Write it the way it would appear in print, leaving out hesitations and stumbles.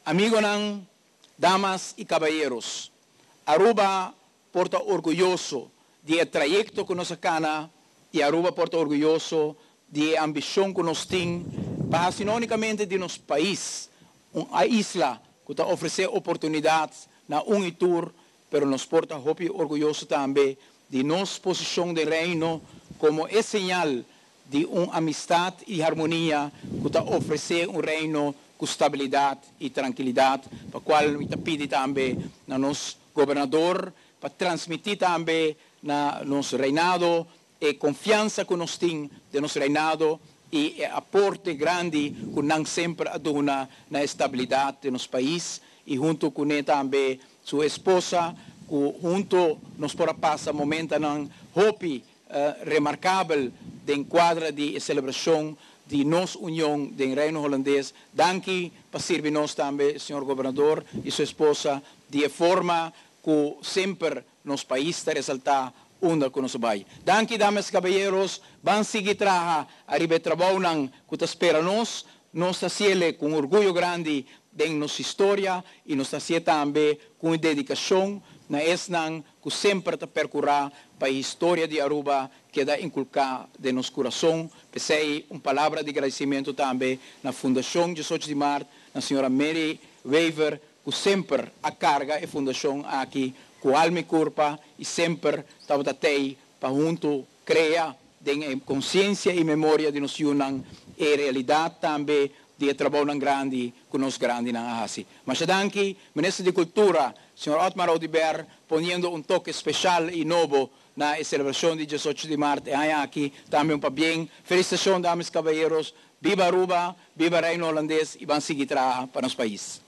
Amigonan, damas y caballeros, Aruba por ta orguyoso di e trayecto cu nos a cana y Aruba por ta orguyoso di e ambicion cu nos tin pa haci no unicamente di nos pais un isla cu ta ofrece oportunidad na un y tur, pero nos por ta hopi orguyoso tambe di nos posicion den Reino como e señal di un amistad y harmonia cu ta ofrece un Reino cu stabilidad y trankilidad, pa cual mi ta pidi tambe na nos Gobernador pa transmiti tambe na nos Reinado e confiansa cu nos tin den nos Reinado y e aporte grandi cu nan semper a duna na e stabilidad den nos pais y hunto cune tambe su esposa cu hunto nos por a pasa momentonan hopi remarcabel den cuadra di e celebracion di nos union den Reino Hulandes. Danki pa sirbi nos tambe, señor Gobernador y su esposa, di e forma cu semper nos pais ta resalta unda cu nos bay. Danki, damas y caballeros, ban sigui traha ariba e trabounan cu ta spera nos. Nos ta haciele cu un orguyo grandi den nos historia y nos ta hacié tambe cu un dedicacion na esnan cu semper ta percura pa e historia di Aruba keda inculca den nos curason. P'esey un palabra di agradecimento tambe na Fundacion 18 di Maart, na señora Mary Wever, cu semper a carga e fundacion aki cu alma y curpa y semper tabata tey pa hunto crea den e conciencia y memoria di nos yiunan e realidad tambe di e trabounan grandi cu nos grandinan a haci. Masha danki, Minister di Cultura, señor Otmar Oduber, poniendo un toke special y nobo na e celebracion di 18 di maart e aña aki. Tambe un pabien. Felicitacion, damas y caballeros. Biba Aruba, biba Reino Hulandes y ban sigui traha pa nos pais.